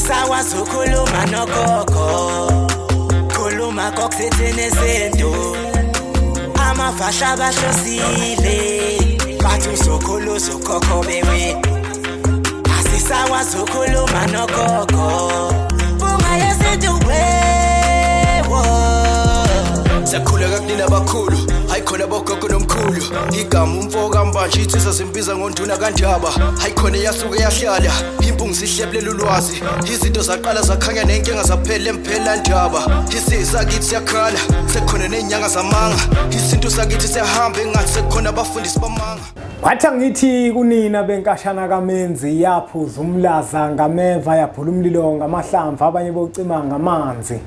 Asisakwazi ukukhuluma nogogo, khuluma kokusithini isintu. Amafasha bahlosile, bathi uzokhulu uzokhokho bewe. Asisakwazi ukukhuluma nogogo, bunga yesintu wewo. Siyakhuleka kunina abakhulu, hayi khona bogogo nomkhulu. Igama umfo kaMbanje, insizwa zimbiza ngonduna kaNdaba. Hayi khona yasuke yahlala impungu, sihlebulela ulwazi. Izinto zaqala zakhanya nenkinga zaphela emphela ndaba. Isizakithi siyakhala, sekukhona ney'nyanga zamanga. Isintu sakithi siyahamba engathi sekukhona abafundisi bamanga. Kwathi angithi kunina benkashana kaMenzi, yaphuza umlaza ngameva, yaphula umlilo ngamahlamvu, abanye bocima ngamanzi.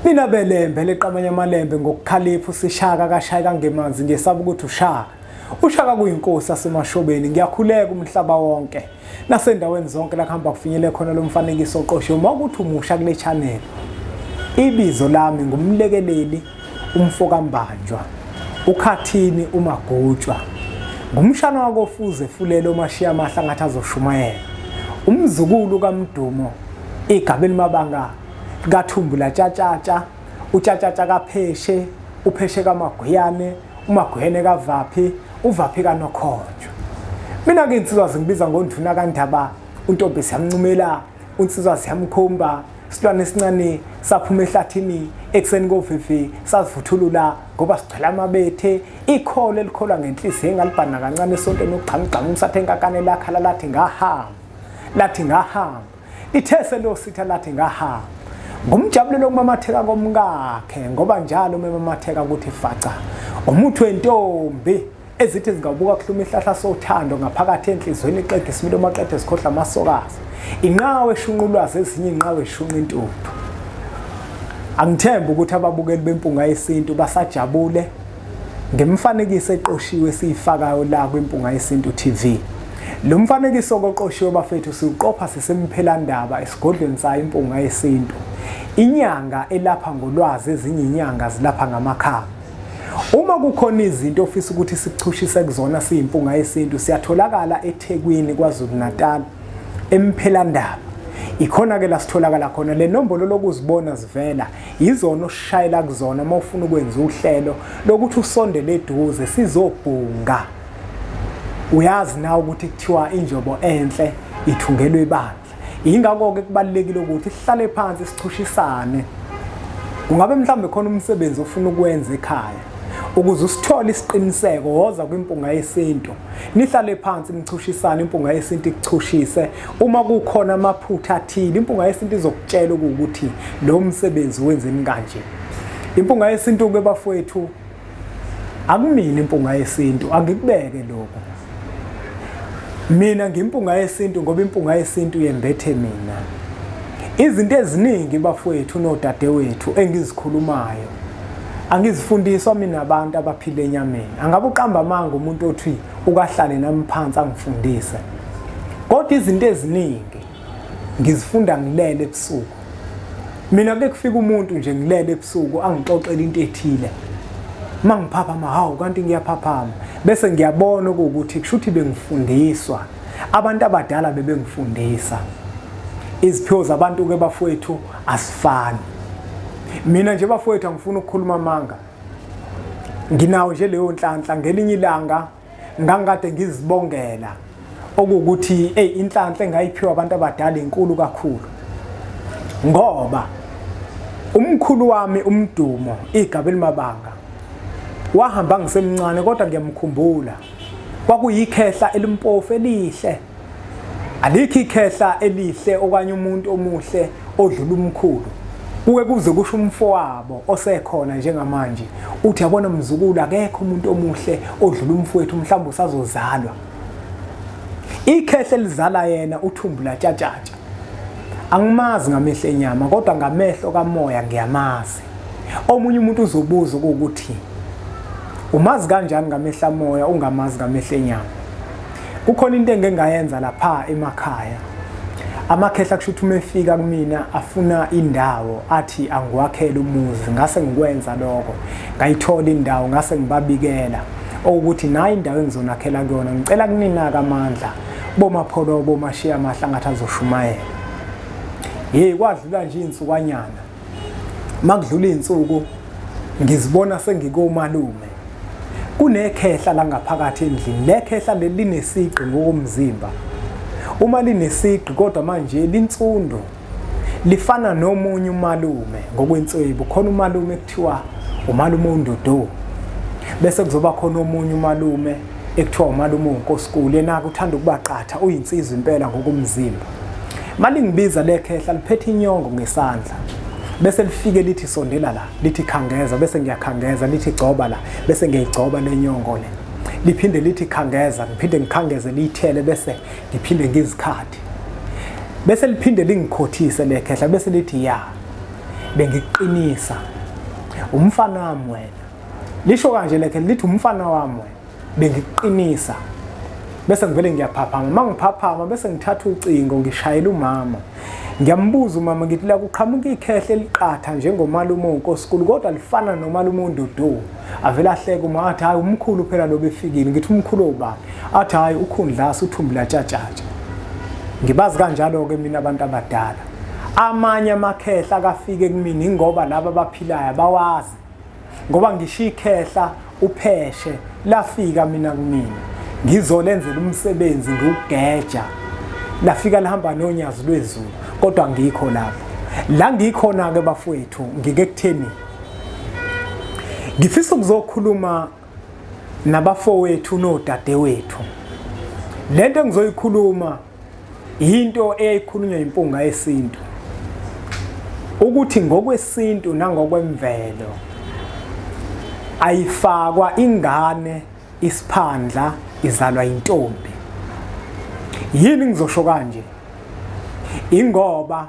Nina belembe leqamanye amalembe ngokukhalipha, usishaka kashaya kangemanzi, ngesaba ukuthi ushaka. Ushaka kuyinkosi yasemashobeni. Ngiyakhuleka umhlaba wonke nasendaweni zonke la kuhamba kufinyele khona lo mfanekiso oqoshiwe. Uma ukuthi umusha kule channel, ibizo lami ngumlekeleli umfokaMbanjwa, ukhathini umagutshwa, ngumshana wakofuze fulele omashiya amahla ngathi azoshumayela, umzukulu kaMdumo igaba elimabanga kaThumbula tshatshatsha, utshatshatsha kaPheshe, uPheshe kaMaguyane, uMaguyane kaVaphi, uVaphi kaNokhonjwa. Mina-ke insizwa zingibiza ngonduna kaNdaba, untombi siyamncumela, unsizwa siyamkhomba, silwane esincane saphuma ehlathini ekuseni kovivi, sazivuthulula ngoba sigcwele amabethe, ikholo elikholwa ngenhliziyo engalibhana kancane esontweni, ukugxamugxama umsathe enkakane, lakhala lathi ngahamba, lathi ngahamba, ithese lositha lathi ngahamba. Ngumjabulelo okumamatheka komkakhe, ngoba njalo uma emamatheka ukuthi faca umuthi wentombi ezithi zingabuka kuhluma ihlahla sothando ngaphakathi enhlizweni, iqede isimilo maqede sikhohlwa amasokazi, inqawe eshunqa ulwazi, ezinye inqawe eshunqa intuthu. Angithembi ukuthi ababukeli beMpunga Yesintu basajabule ngemifanekiso eqoshiwe esiyifakayo la kwiMpunga Yesintu TV. Lo mfanekiso koqoshiwe bafethu siwuqopha sisemphelandaba esigodlweni sayo iMpunga Yesintu. Inyanga elapha ngolwazi, ezinye inyanga zilapha ngamakhamba. Uma kukhona izinto ofisa ukuthi sikuchushise kuzona siyiMpunga Yesintu, siyatholakala eThekwini, KwaZulu Natal, emphelandaba. Ikhona ke la sitholakala khona. Le nombolo lokuzibona zivela yizona oshayela kuzona uma ufuna ukwenza uhlelo lokuthi usondele eduze sizobhunga. Uyazi na ukuthi kuthiwa injobo enhle ithungelwe ibandla? Yingakho-ke kubalulekile ukuthi sihlale phansi sichushisane. Kungabe mhlawumbe khona umsebenzi ofuna ukwenza ekhaya, ukuze usithole isiqiniseko, woza kwiMpunga Yesintu, nihlale phansi nichushisane, iMpunga Yesintu ikuchushise. Uma kukhona amaphutha athile, iMpunga Yesintu izokutshela ukuthi lo msebenzi wenzeni kanje. IMpunga Yesintu-ke bafowethu, akumina iMpunga Yesintu, angikubeke lokho. Mina ngiMpunga Yesintu ngoba iMpunga Yesintu yembethe mina. Izinto eziningi bafowethu nodadewethu engizikhulumayo angizifundiswa mina abantu abaphila enyameni. Angabe uqamba amanga umuntu othi ukahlale nami phansi angifundise, kodwa izinto eziningi ngizifunda ngilele ebusuku. Mina kuke kufika umuntu nje ngilele ebusuku angixoxele into ethile, uma ngiphaphama, hawu, kanti ngiyaphaphama, bese ngiyabona ukuthi kushuthi bengifundiswa abantu abadala, bebengifundisa. Iziphiwo zabantu-ke bafowethu asifani. Mina nje bafowethu angifuni ukukhuluma amanga, nginawo nje leyo nhlanhla. Ngelinye ilanga ngangikade ngizibongela okuwukuthi ey, inhlanhla engayiphiwa abantu abadala inkulu kakhulu, ngoba umkhulu wami uMdumo igaba elimabanga wahamba ngisemncane, kodwa ngiyamkhumbula. Kwakuyikhehla elimpofu elihle. Alikho ikhehla elihle okanye umuntu omuhle odlula umkhulu. Kuke kuze kusho umfowabo osekhona njengamanje, uthi, "Yabona mzukulu, akekho umuntu omuhle odlula umfowethu, mhlawumbe usazozalwa." Ikhehla elizala yena uThumbula tshatshatsha, angimazi ngamehlo enyama, kodwa ngamehlo kamoya ngiyamazi. Omunye umuntu uzobuza ukuthi umazi kanjani ngamehlo amoya ungamazi ngamehlo enyama? Kukhona into engeke ngayenza lapha emakhaya. Amakhehla kusho ukuthi uma efika kumina afuna indawo, athi angiwakhele umuzi, ngase ngikwenza lokho, ngayithola indawo, ngase ngibabikela okuthi nayi indawo engizonakhela kuyona, ngicela kuninaka amandla bomapholo bomashiya amahla ngathi azoshumayela. Hey, kwadlula nje insukwanyana. Makudlula izinsuku ngizibona sengikomalume. Kunekhehla la ngaphakathi endlini. Lekhehla leli linesigqi ngokomzimba. Uma linesigqi kodwa manje linsundu, lifana nomunye umalume ngokwenswebu. Khona umalume ekuthiwa umalume uNdodo, bese kuzoba khona omunye umalume ekuthiwa umalume uNkosikulu. Yena-ke uthanda ukuba qatha, uyinsizwa impela ngokomzimba. Malingibiza lekhehla liphethe inyongo ngesandla, bese lifike lithi sondela la, lithi khangeza, bese ngiyakhangeza, lithi gcoba la, bese ngiyayigcoba le nyongo le. Liphinde lithi khangeza, ngiphinde ngikhangeze, liyithele, bese ngiphinde ngizikhathe, bese liphinde lingikhothise lekhehla, bese lithi ya, bengikuqinisa umfana wami wena. Lisho kanje lekhehla, lithi umfana wami wena, bengikuqinisa. Bese ngivele ngiyaphaphama. Uma ngiphaphama bese ngithatha ucingo ngishayela umama, ngiyambuza umama ngithi la kuqhamuka ikhehle eliqatha njengomalume uNkosikulu kodwa lifana nomalume uNdudu. Avele ahleke uma athi hayi, umkhulu phela lo befikile. Ngithi umkhulu obani? Athi hayi, ukhundlasi uthumbu latshatshatsha. Ngibazi kanjalo-ke mina abantu abadala. Amanye amakhehla akafike kumina ingoba laba abaphilayo abawazi, ngoba ngisho ikhehla upheshe lafika mina kumina ngizolenzela umsebenzi ngiwugeja, lafika lihamba nonyazi lwezulu, kodwa ngikho lapho la ngikhona-ke bafowethu. Ngike kutheni ngifisa ukuzokhuluma nabafowethu nodadewethu. Lento engizoyikhuluma into eyayikhulunywa impunga yesintu, ukuthi ngokwesintu nangokwemvelo ayifakwa ingane isiphandla, izalwa intombi. Yini ngizosho kanje? Ingoba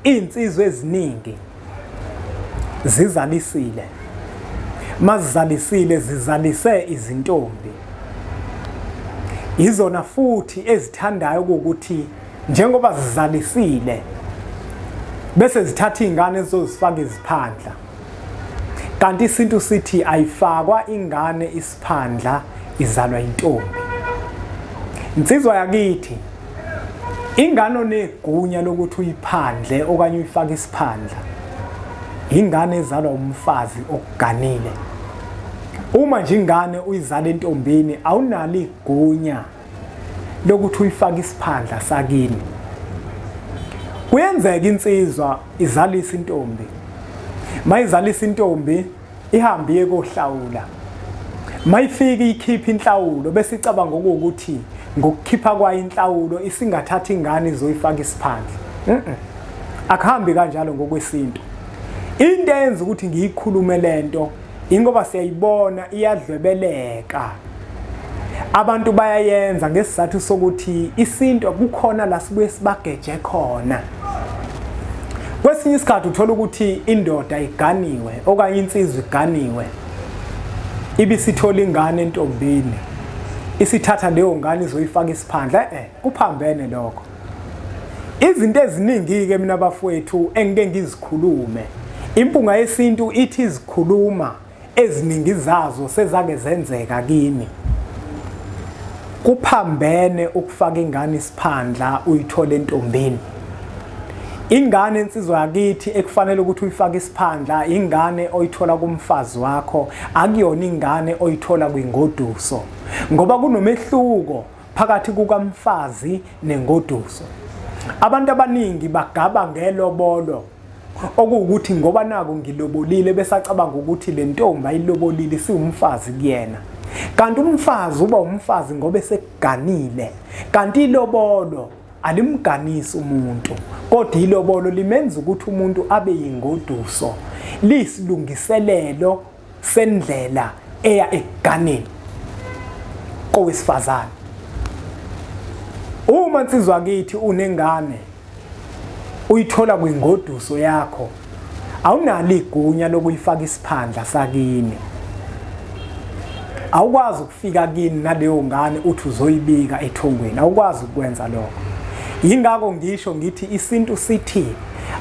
insizwa eziningi zizalisile, mazizalisile zizalise izintombi, izona futhi ezithandayo ukuthi njengoba zizalisile bese zithatha izingane ezizozifaka iziphandla. Kanti isintu sithi ayifakwa ingane isiphandla, izalwa intombi. Insizwa yakithi, ingane onegunya lokuthi uyiphandle okanye uyifake isiphandla ingane ezalwa umfazi okuganile. Uma nje ingane uyizala entombini, awunalo igunya lokuthi uyifake isiphandla sakini. Kuyenzeka insizwa izalise intombi, mayizalisa intombi ihambe iye kohlawula, mayifika ikhipha inhlawulo, bese icabanga ukuthi ngokukhipha kwayo inhlawulo isingathatha ingane izoyifaka isiphandla. Akuhambi kanjalo ngokwesintu. Into eyenza ukuthi ngiyikhulume lento ingoba siyayibona iyadlwebeleka, abantu bayayenza ngesizathu sokuthi isintu kukhona la sibuye sibageje khona. Kwesinye isikhathi uthola ukuthi indoda iganiwe okanye insizwa iganiwe, ibisithola ingane entombini, isithatha leyo ngane izoyifaka isiphandla. Kuphambene lokho. Izinto eziningi-ke mina bafowethu engike ngizikhulume, impunga yesintu ithi izikhuluma eziningi zazo sezake zenzeka kimi. Kuphambene ukufaka ingane isiphandla uyithole entombini. Ingane insizwa yakithi ekufanele ukuthi uyifake isiphandla ingane oyithola kumfazi wakho, akuyona ingane oyithola kwingoduso, ngoba kunomehluko phakathi kukamfazi nengoduso. Abantu abaningi bagaba ngelobolo, okuwukuthi ngoba naku ngilobolile, besacabanga ukuthi le ntombi ayilobolile isiwumfazi kuyena. Kanti umfazi uba umfazi ngoba esekuganile, kanti ilobolo alimganisi umuntu, kodwa ilobolo limenza ukuthi umuntu abe yingoduso, liyisilungiselelo sendlela eya ekuganeni kowesifazane. Uma insizwa kithi unengane uyithola kwingoduso yakho, awunalo igunya lokuyifaka isiphandla sakini. Awukwazi ukufika kini naleyo ngane uthi uzoyibika ethongweni, awukwazi ukwenza lokho. Yingakho ngisho ngithi isintu sithi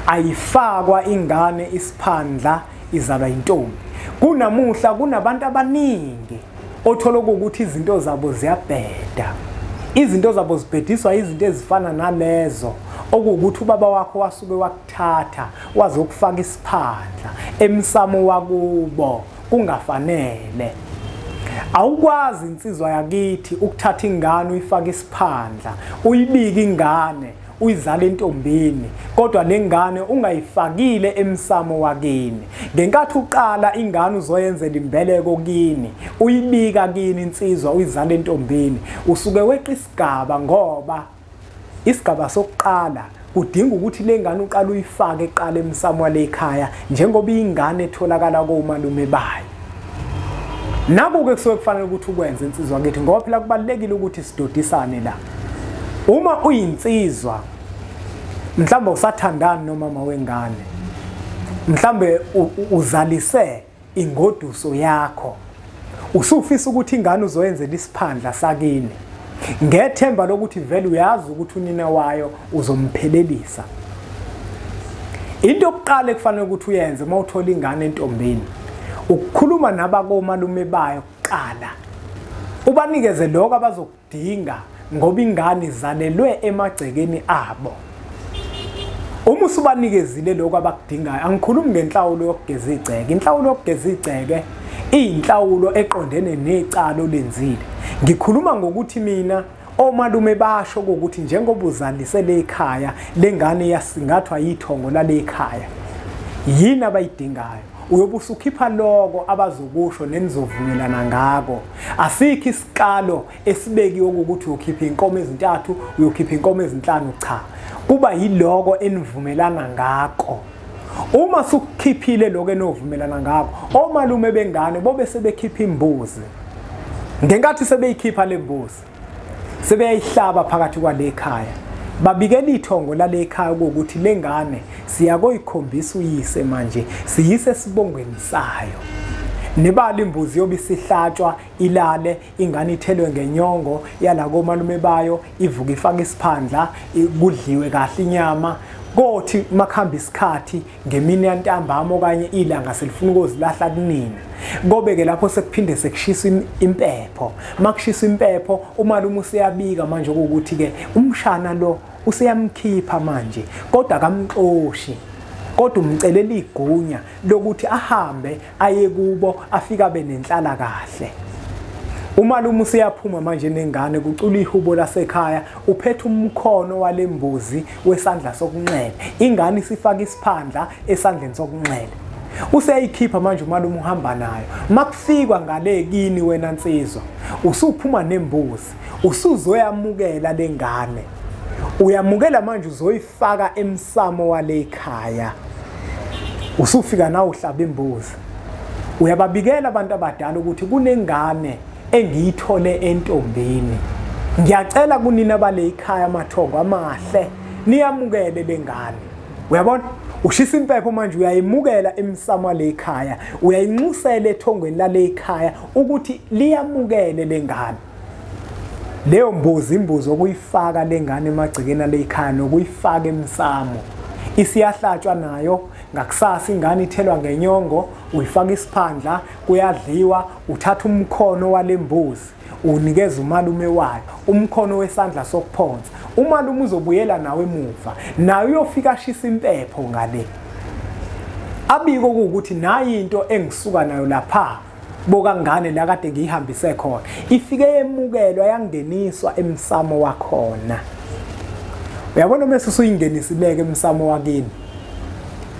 ayifakwa ingane isiphandla, izalwa intombi. Kunamuhla kunabantu abaningi othola ukuthi izinto zabo ziyabheda, izinto zabo zibhediswa izinto ezifana nalezo, Okuwukuthi ubaba wakho wasuke wakuthatha wazokufaka isiphandla emsamo wakubo kungafanele. Awukwazi insizwa yakithi ukuthatha ingane uyifake isiphandla, uyibike ingane uyizale entombini kodwa lengane ungayifakile emsamo wakini. Ngenkathi uqala ingane uzoyenzela imbeleko kini, uyibika kini insizwa uyizale entombini, usuke weqa isigaba ngoba Isigaba sokuqala kudinga ukuthi le ngane uqale uyifake eqala emsamo wale ekhaya njengoba iyingane etholakala komalume bayo. Naku-ke kusuke kufanele ukuthi ukwenze insizwa kithi ngoba phela kubalulekile ukuthi sidodisane la. Uma uyinsizwa mhlawumbe usathandani nomama wengane, mhlawumbe uzalise ingoduso yakho usufisa ukuthi ingane uzoyenzela isiphandla sakini ngethemba lokuthi vele uyazi ukuthi unina wayo uzomphelelisa. Into yokuqala ekufanele ukuthi uyenze uma uthola ingane entombini ukukhuluma nabakomalume bayo kuqala, ubanikeze lokho dinga ngoba ingane izalelwe emagcekeni abo. Uma usubanikezile lokho abakudingayo, angikhulumi ngenhlawulo yokugeza igceke. Inhlawulo yokugeza igceke iyinhlawulo eqondene necala olenzile. Ngikhuluma ngokuthi mina omalume basho ukuthi njengoba uzalise lekhaya lengane yasingathwa yithongo lalekhaya, yini abayidingayo? Uyobe usukhipha loko abazokusho nenizovumelana ngako. Asikho isikalo esibekiwe ukuthi uyokhipha inkomo ezintathu, uyokhipha inkomo ezinhlanu, cha. Kuba yiloko enivumelana ngako. Uma sukukhiphile lokho enovumelana ngako, omalume bengane bobe sebekhipha imbuzi. Ngenkathi sebeyikhipha le mbuzi, sebeyayihlaba phakathi kwale khaya. Babikela ithongo lale khaya ukuthi le ngane siyakoyikhombisa uyise manje, siyise esibongweni sayo. Nebala imbuzi yobe isihlatshwa ilale, ingane ithelwe ngenyongo yala komalume bayo, ivuke ifake isiphandla, kudliwe kahle inyama. Kothi makuhamba isikhathi ngemini yantambama okanye ilanga selifuna ukozilahla kunina, kobe-ke lapho sekuphinde sekushiswa impepho. Makushiswa impepho umalume useyabika manje ukuthi-ke umshana lo useyamkhipha manje, kodwa akamxoshi, kodwa umcelela igunya lokuthi ahambe aye kubo afike abe nenhlala kahle. Umalume useyaphuma manje nengane, kucula ihubo lasekhaya, uphethe umkhono walembuzi wesandla sokunxele, ingane isifaka isiphandla esandleni sokunxele. Useyayikhipha manje umalume uhamba nayo. Makufikwa ngale kini wena nsizwa, usuphuma nembuzi, usuzoyamukela lengane. Uyamukela manje uzoyifaka emsamo wale ekhaya. Usufika nawe uhlaba imbuzi. Uyababikela abantu abadala ukuthi kunengane engiyithole entombini. Ngiyacela kunina bale ikhaya amathongo amahle niyamukele lengane. Uyabona? Ushisa impepho manje uyayimukela emsamo wale ikhaya, uyayinxusela ethongweni lale ikhaya ukuthi liyamukele lengane. Leyo mbuzi imbuzi okuyifaka lengane emagcekeni aleyikhaya nokuyifaka emsamo. Isiyahlatshwa nayo ngakusasa ingane ithelwa ngenyongo, uyifaka isiphandla, kuyadliwa, uthatha umkhono walembuzi unikeza umalume wayo, umkhono wesandla sokuphonsa. Umalume uzobuyela nawe emuva, naye uyofika ashisa impepho ngale. Abiko ukuthi nayi into engisuka nayo lapha bokangane la kade ngiyihambise khona, ifike yemukelwa yangeniswa emsamo wakhona. Uyabona uma usuyingenisileke emsamo wakini,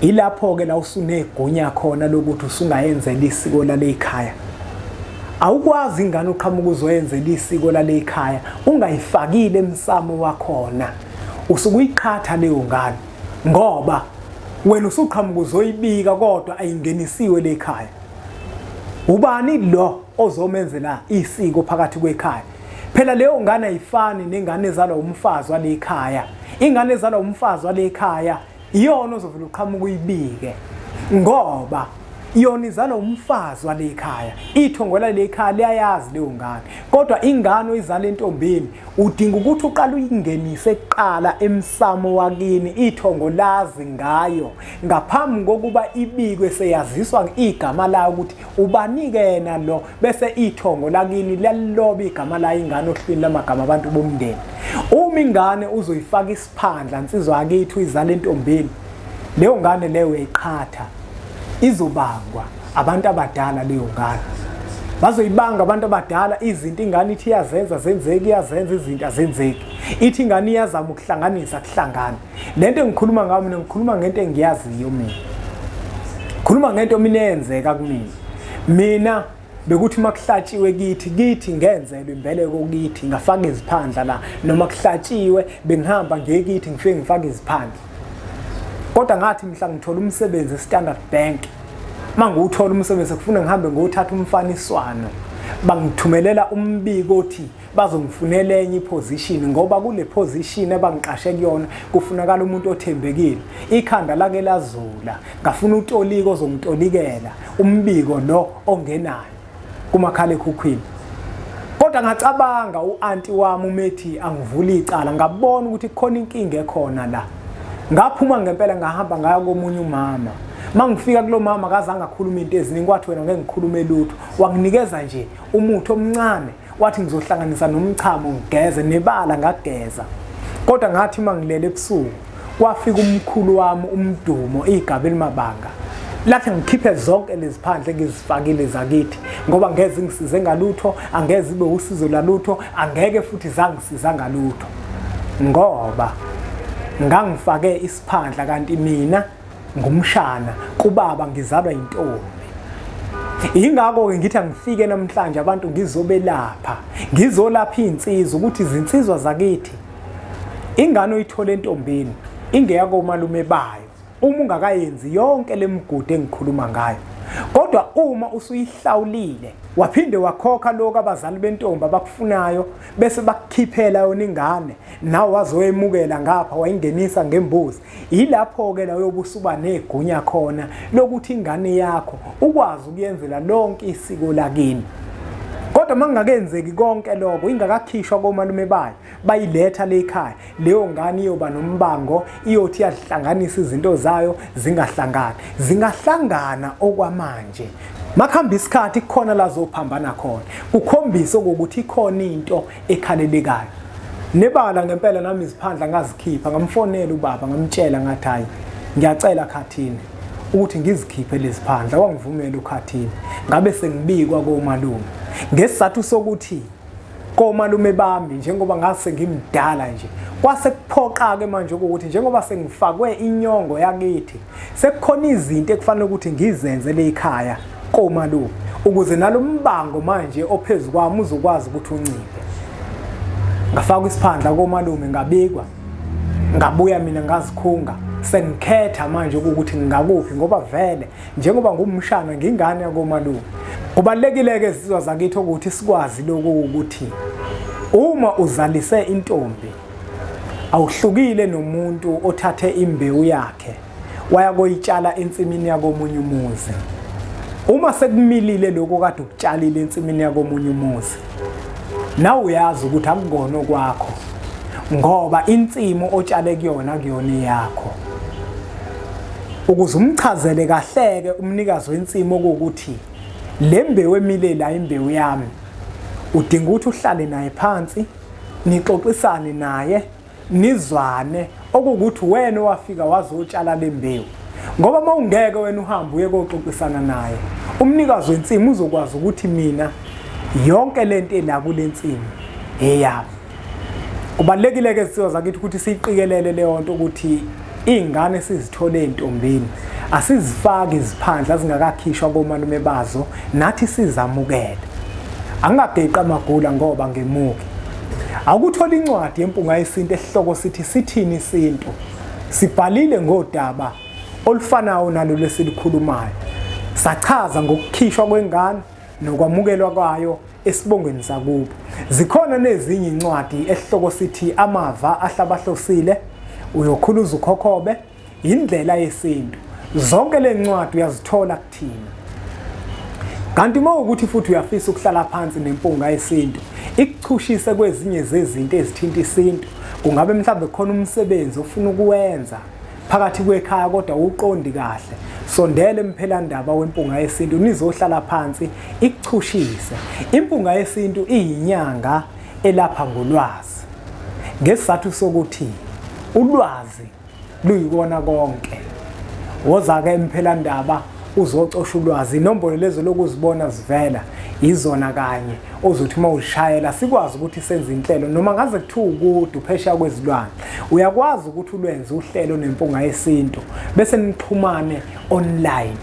ilapho-ke la usunegunya khona lokuthi usungayenzela isiko lale ikhaya. Awukwazi ingane uqhamuka uzoyenzela isiko lale ikhaya ungayifakile emsamo wakhona, usuke uyiqhatha leyo ngane ngoba wena usuqhamuka uzoyibika kodwa ayingenisiwe le khaya. Ubani lo ozomenzela isiko phakathi kwekhaya? Phela leyo ngane ayifani nengane ezalwa umfazi wale khaya. Ingane ezalwa umfazi wale khaya iyona ozovela uqhamuka uyibike, ngoba Yona izalwa umfazi wale khaya, ithongo lale khaya liyayazi leyo ngane. Kodwa ingane oyizala entombini udinga ukuthi uqale uyingenise kuqala emsamo wakini, ithongo lazi ngayo ngaphambi kokuba ibikwe seyaziswa igama layo ukuthi ubani-ke yena lo, bese ithongo lakini liyaliloba igama layo ingane ohlwini lamagama abantu bomndeni. Uma ingane uzoyifaka isiphandla nsizwa yakithi uyizala entombini, leyo ngane leyo uyayiqhatha, izobangwa abantu abadala leyo ngane. Bazoyibanga abantu abadala izinto ingane ithi iyazenza zenzeki, iyazenza izinto azenzeki, ithi ingane iyazama ukuhlanganisa kuhlangane. Lento engikhuluma ngayo mina, ngikhuluma ngento engiyaziyo mina, khuluma ngento mina eyenzeka kumina. Mina bekuthi makuhlatshiwe kithi, kithi ngenzelwe imbeleko kithi, ngafaka iziphandla la, noma kuhlatshiwe bengihamba ngiye kithi ngifike ngifake iziphandla. Kodwa ngathi mhla ngithola umsebenzi eStandard Bank, mangiwuthola umsebenzi kufuna ngihambe ngiyothatha umfaniswano, bangithumelela umbiko othi bazongifunela enye iposition, ngoba kule position abangiqashe kuyona kufunakala umuntu othembekile. Ikhanda lake lazula, ngafuna utoliko ozongitolikela umbiko lo ongenayo kumakhalekhukhwini. Kodwa ngacabanga u-anti wami umethi angivula icala, ngabona ukuthi kukhona inkinga ekhona la. Ngaphuma ngempela ngahamba ngaya komunye umama. Mangifika kulo mama akazange akhulume into eziningi, wathi wena ngeke ngikhulume lutho, wanginikeza nje umuthi omncane, wathi ngizohlanganisa nomchamo ngigeze nebala, ngageza. Kodwa ngathi mangilele ebusuku kwafika umkhulu wami umdumo igaba elimabanga, lathi ngikhiphe zonke leziphandle engizifakile zakithi, ngoba ngeze ngisize ngalutho, angeze ibe usizo lalutho, angeke futhi zangisiza ngalutho, ngoba ngangifake isiphandla kanti mina ngumshana kubaba ngizalwa intombi. Yingakho-ke ngithi angifike namhlanje abantu ngizobelapha, ngizolapha iy'nsizwa ukuthi izinsizwa zakithi ingane oyithola entombini ingeyakomalume bayo uma ungakayenzi yonke le migudu engikhuluma ngayo. Kodwa uma usuyihlawulile waphinde wakhokha lokhu abazali bentombi abakufunayo, bese bakukhiphela yona ingane, nawe wazoyemukela ngapha wayingenisa ngembuzi, yilapho-ke la uyobe usuba negunya khona lokuthi ingane yakho ukwazi ukuyenzela lonke isiko lakini. Kodwa uma kungakenzeki konke lokho, ingakakhishwa komalume bayo, bayiletha le ekhaya, leyo ngane iyoba nombango, iyothi iyazihlanganisa izinto zayo zingahlangani. Zingahlangana okwamanje, makuhamba isikhathi kukhona la zophambana khona, kukhombise ukuthi ikhona into ekhalelekayo. Nebala ngempela nami iziphandla ngazikhipha, ngamfonela ubaba ngamtshela ngathi hayi ngiyacela Khathini ukuthi ngizikhiphe leziphandla, wangivumela uKhathini. Ngabe sengibikwa komalume ngesizathu sokuthi komalume bami njengoba ngase ngimdala nje, kwase kuphoqa-ke manje ukuthi njengoba sengifakwe inyongo yakithi sekukhona izinto ekufanele ukuthi ngizenze leyikhaya komalume, ukuze nalombango manje ophezu kwami uzokwazi ukuthi unciphe. Ngafakwa isiphandla komalume, ngabikwa, ngabuya mina ngazikhunga, sengikhetha manje ukuthi ngingakuphi, ngoba vele njengoba ngumshana ngingane yakomalume. Kubalulekile-ke izizwa zakithi ukuthi sikwazi lokhu ukuthi uma uzalise intombi awuhlukile nomuntu othathe imbewu yakhe waya koyitshala ensimini yakomunye umuzi. Uma sekumilile lokho kade ukutshalile ensimini yakomunye umuzi, nawe uyazi ukuthi akukona okwakho, ngoba insimu otshale kuyona kuyona eyakho. Ukuze umchazele kahleke umnikazi wensimu okuwukuthi le mbewu emile la imbewu yami, udinga ukuthi uhlale naye phansi nixoxisane naye nizwane okuwukuthi wena owafika wazotshala le mbewu, ngoba uma ungeke wena uhambe uye koxoxisana naye umnikazi wensimu uzokwazi ukuthi mina yonke lento ela kule nsimu eyami. Kubalulekile-ke zinsizwa zakithi ukuthi siyiqikelele leyo nto ukuthi iy'ngane sizithole ey'ntombini asizifaki iziphandla zingakakhishwa komalume bazo, nathi sizamukele. Angingageqi amagula ngoba ngemuke. Awukuthola incwadi yempunga yesintu esihloko sithi sithini isintu. Sibhalile ngodaba olufanayo nalolu esilikhulumayo. Sachaza ngokukhishwa kwengane nokwamukelwa kwayo esibongweni sakubo. Zikhona nezinye incwadi esihloko sithi amava ahlabahlosile, uyokhuluza ukhokhobe, indlela yesintu. Zonke le ncwadi uyazithola kuthina. Kanti uma ukuthi futhi uyafisa ukuhlala phansi nempunga yesintu, ikuchushise kwezinye zezinto ezithinta isintu, kungabe mhlawumbe khona umsebenzi ofuna ukuwenza phakathi kwekhaya kodwa uqondi kahle, sondela emphelandaba wempunga yesintu nizohlala phansi ikuchushise. Impunga yesintu iyinyanga elapha ngolwazi, ngesizathu sokuthi ulwazi luyikona konke. Woza-ke emphelandaba uzocosha ulwazi. Inombolo lezo lokuzibona zivela izona kanye ozothi uma uzishayela sikwazi ukuthi senze inhlelo, noma ngaze kuthiwa ukude uphesheya kwezilwane, uyakwazi ukuthi ulwenze uhlelo nempunga yesintu bese nixhumane online.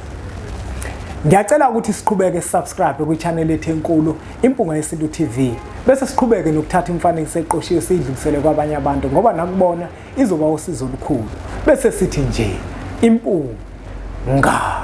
Ngiyacela ukuthi siqhubeke subscribe kwi-channel yethu enkulu Impunga Yesintu TV, bese siqhubeke nokuthatha imifanekiso eqoshiwe siyidlulisele kwabanye abantu, ngoba nakubona izoba usizo olukhulu. Bese sithi nje impunga.